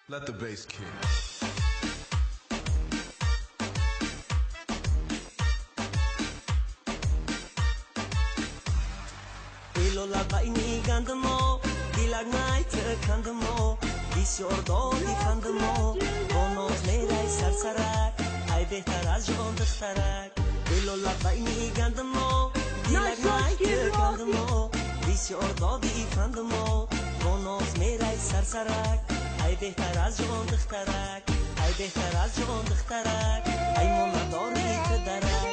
Let the bass kick. Лола байни гандимо, дилак найтикандимо, бисёр доди фандимо, бо ноз мерай сарсарак, ай беҳтар аз ҷон духтарак. Лола байни гандимо, дилак найтикандимо, бисёр доди фандимо, бо ноз мерай сарсарак, ай беҳтар аз ҷон духтарак, ай беҳтар аз ҷон духтарак, ай монадори ту дарак.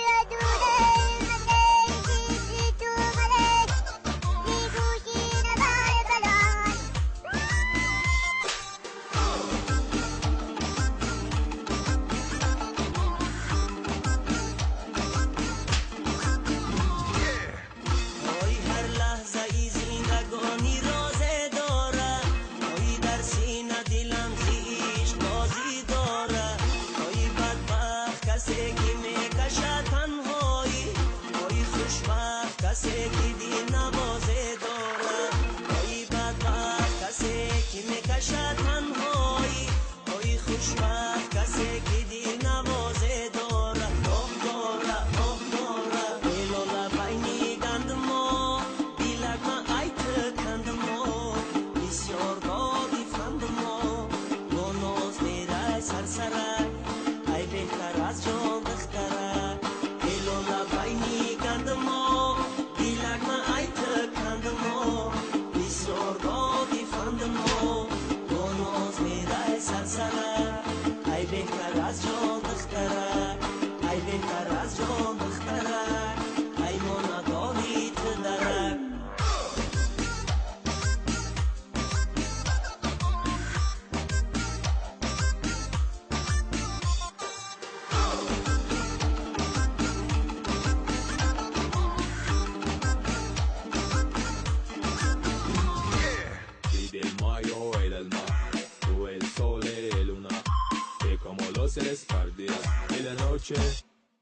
Noche,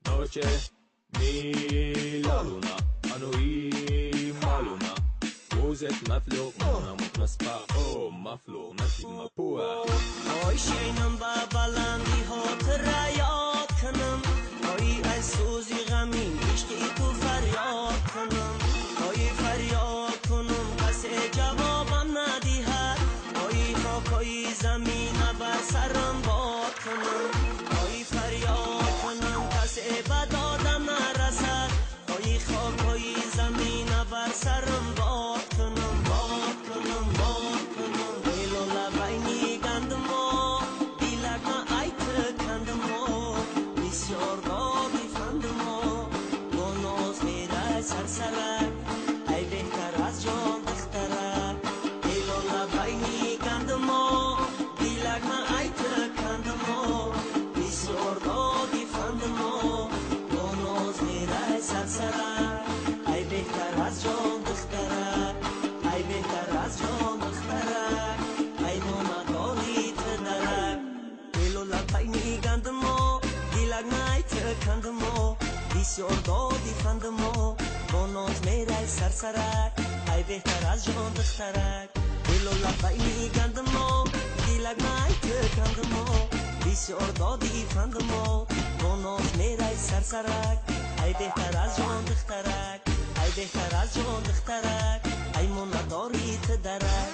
noche, mi la luna, anui maluna, uzet maflo, mona maspa, oh maflo, nasi mapua. Oy şeynam babalandi hotra yod kunum, oy az so'zi g'amin ishqi tu faryod kunum, oy faryod kunum qase javobam nadihad, oy xokoi zamina bar saram bod kunum, oy faryod سرم باد کنم باد کنم باد کنم لولا байни гандимо дилак ма айтикандимо бисёр доди фандимо бо ноз мерай сарсарак ай беҳтар аз ҷон духтарак. Лола байни гандимо дилак ма айтикандимо бисёр доди фандимо бо ноз мерай сарсарак ай беҳтар аз ҷон духтарак, ай беҳтар аз ҷон духтарак, ай монадори ту дарак. Лола байни гандимо дилак найтикандимо бисёр доди фандимо бо ноз мерай сарсарак ай беҳтар аз ҷон духтарак. Лола байни гандимо дилак найтикандимо бисёр доди фандимо бо ноз мерай сарсарак ай беҳтар аз ҷон духтарак, ай беҳтар аз ҷон духтарак, ай монадори ту дарак.